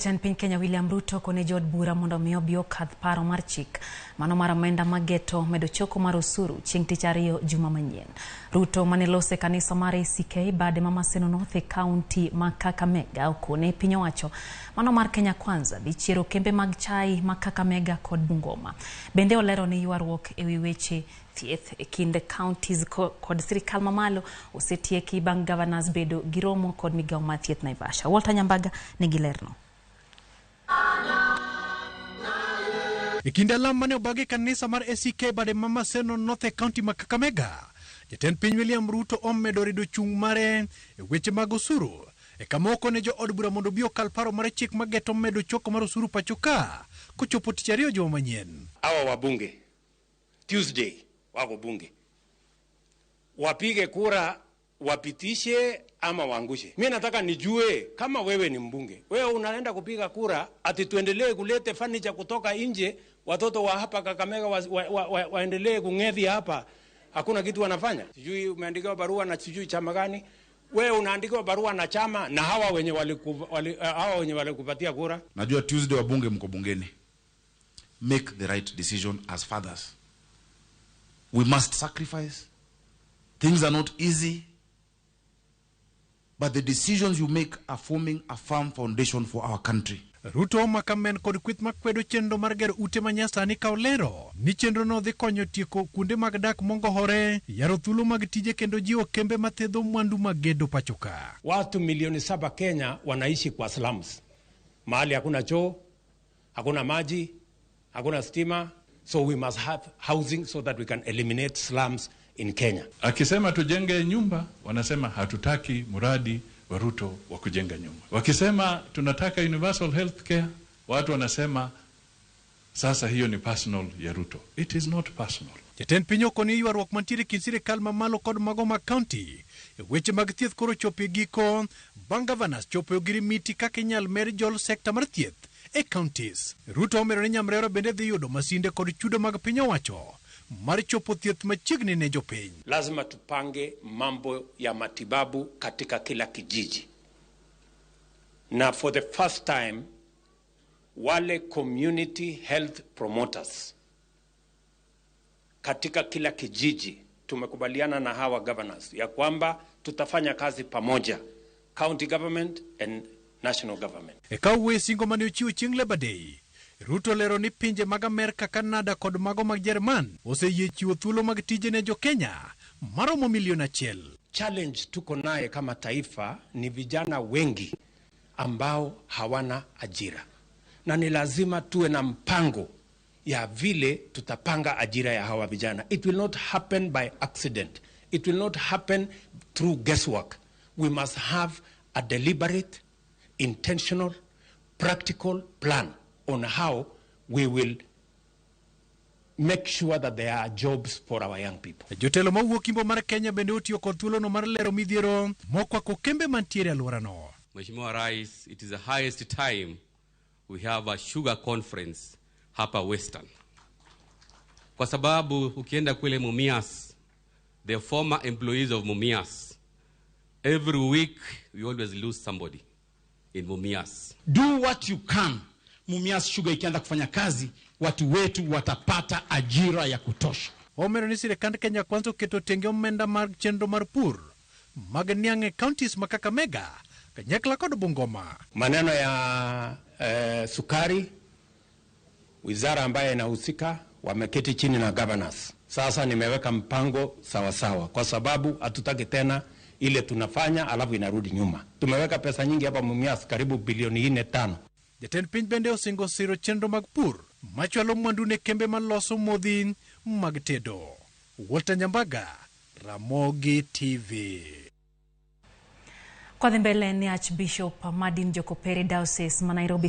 Jatend piny Kenya William Ruto okone jood bura mondo mi obi okadh paro mar chik mano mar omenda mageto medo choko mar osuru chieng' tich ariyo juma manyien. Ruto mane lose kanisa mar ACK bade ma Maseno North e kaunti ma Kakamega okone piny owacho mano mar Kenya Kwanza dhi chiero kembe mag chai ma Kakamega kod Bungoma. Bende olero ni ywaruok ewi weche thieth e kind counties kod sirikal mamalo osetieki bang' governors bedo gi romo kod migawo mar thieth Naivasha. Walter Nyambaga nigi lerno. E kinde alam mane obagi kanisa mar ACK bade ma Maseno North e kaunti ma Kakamega, jatend piny William Ruto omedo rido chung' mare e weche mag osuru e kama okone jo od bura mondo obi okal paro mar chik mageto medo choko mar osuru pacho ka kochopo tich ariyo juma manyien. Hawa wabunge Tuesday wako bunge, wapige kura wapitishe ama waangushe. Mi nataka nijue kama wewe ni mbunge, wewe unaenda kupiga kura ati tuendelee kulete furniture kutoka nje, watoto wa hapa Kakamega waendelee wa, wa, wa kung'ethia hapa, hakuna kitu wanafanya. Sijui umeandikiwa barua na sijui chama gani. Wewe unaandikiwa barua na chama na hawa wenye hawa wenye walikupatia kura. Najua Tuesday wabunge mko bungeni. Make the right decision as fathers. We must sacrifice. Things are not easy. But the decisions you make are forming a firm foundation for our country. Ruto omaka men kod kweth makwedo chenro mar gero ute manyasani ka olero ni chenrono dhi konyo tieko kuonde mag dak mongohore, yaro thuolo mag tije kendo jiwo kembe mathedho mwandu mag gedo pacho ka. Watu milioni 7 Kenya wanaishi kwa slums, mahali hakuna choo, hakuna maji, hakuna stima. So we must have housing so that we can eliminate slums in Kenya. Akisema tujenge nyumba, wanasema hatutaki mradi wa Ruto wa kujenga nyumba. Wakisema tunataka universal health care, watu wanasema sasa hiyo ni personal ya Ruto. It is not personal. Jatend piny okoni ywaruok mantiere kind sirikal mamalo kod mago mag kaunti e weche mag thieth koro chopo e giko bang' governors chopo e ogirimiti kaka inyal med jol sekta mar thieth e counties. Ruto omedo ni Nyamrerwa bende dhi yudo masinde kod chudo mag piny owacho mar chopo thieth machiegni ne jopiny. Lazima tupange mambo ya matibabu katika kila kijiji, na for the first time wale community health promoters katika kila kijiji tumekubaliana na hawa governors ya kwamba tutafanya kazi pamoja, county government and national government. E ka owuoyo e singo mane ochiwo chieng' Labour Day, Ruto lero ni pinje mag Amerka, Kanada kod mago mag Jerman oseyie chiwo thuolo mag tije ne jo-Kenya maromo milion 1. Challenge tuko naye kama taifa ni vijana wengi ambao hawana ajira, na ni lazima tuwe na mpango ya vile tutapanga ajira ya hawa vijana. It will not happen by accident. It will not happen through guesswork. We must have a deliberate, intentional, practical plan on how we will make sure that there are jobs for our young people. Jotelo mawuok Imbo mar Kenya bende otiyo kod thuolono mar lero midhiero mokwako kembe mantiere e alworano. Mheshimiwa Rais, it is the highest time we have a sugar conference hapa Western, kwa sababu ukienda kule Mumias, the former employees of Mumias, every week we always lose somebody in Mumias. Do what you can. Mumias Sugar ikianza kufanya kazi, watu wetu watapata ajira ya kutosha. Omedo ni sirikand Kenya Kwanza oketo tenge omenda mar chenro mar pur mag niang' e counties ma Kakamega kanyakla kod Bungoma. Maneno ya sukari, wizara ambayo inahusika wameketi chini na governors. Sasa nimeweka mpango sawa sawa, kwa sababu hatutaki tena ile tunafanya alafu inarudi nyuma. Tumeweka pesa nyingi hapa Mumias, karibu bilioni 4 5. Jatend piny bende osingo siro chenro mag pur machwalo mwandu ne kembe maloso modhi mag tedo. Walter Nyambaga, Ramogi TV. Kwadhi mbele ni Archbishop Martin Jokopere Diocese ma Nairobi.